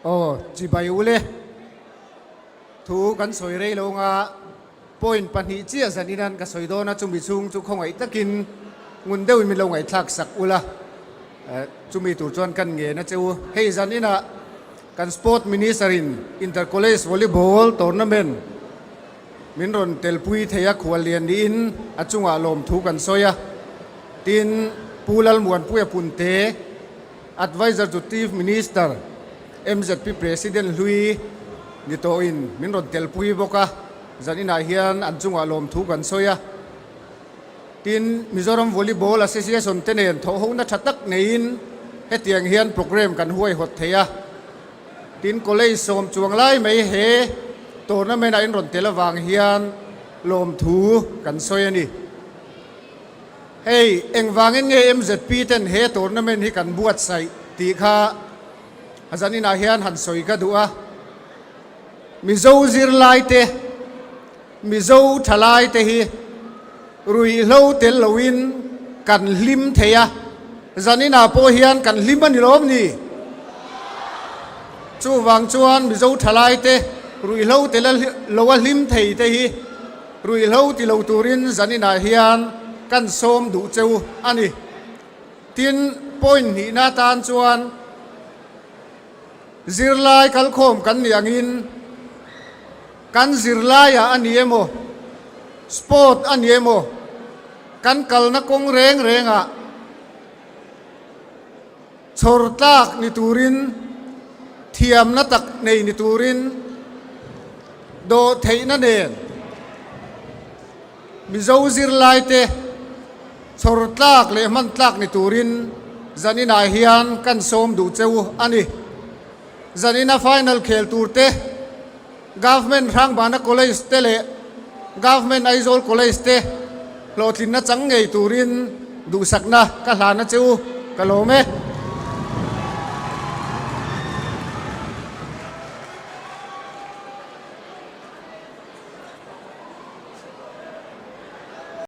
Aw, chibai ule. Thu kan sawi rei lo nga point pahnih chiah zan inan ka sawi dawn a, chumi chhung chu khawngaih takin ngun deuhin min lo ngaihthlak sak ula, chumi tur chuan kan ngen a che u. Hei zan inah kan Sport Minister in Inter College Volleyball Tournament min rawn telpui thei a, khuallian niin a chungah lawmthu kan sawi a, tin Pu Lalmuanpuia Punte, Adviser to Chief Minister, MZP President hlui ni tawhin min rawn telpui bawk a, zan inah hian an chungah lawmthu kan sawi a. Tin, Mizoram Volleyball Association te nen thawhhona tha tak neiin hetiang hian programme kan huaihawt thei a. Tin, College sawm chuang lai mai he tournament-ah in rawn tel avang hian lawmthu kan sawi a ni. Hei, engvangin nge MZP ten he tournament hi kan buatsaih tih kha a zaninah hian han sawi ka duh a. Mizo zirlaite, Mizo thalaite hi ruihhlo tel loin kan hlim thei a, zaninah pawh hian kan hlim a ni lawm ni? Chuvang chuan Mizo thalaite ruihhlo tel loa hlim thei te hi Ruihhlo ti lo turin zaninah hian kan sawm duh cheu a ni. Tin, point hnihna atan chuan zirlai kalkhawm kan nih angin kan zirlaiah a ni emaw, sport a ni emaw, kan kalna kawng reng rengah chhawr tlak ni turin, thiamna tak nei ni turin dawhtheihna nen Mizo zirlaite chhawr tlak leh hman tlak ni turin zaninah hian kan sawm duh cheu a ni. Zanina final khel turte Government Hrangbana College te leh Government Aizawl College te hlawhtlinna chang ngei turin duhsakna ka hlan a che u, ka lawm e.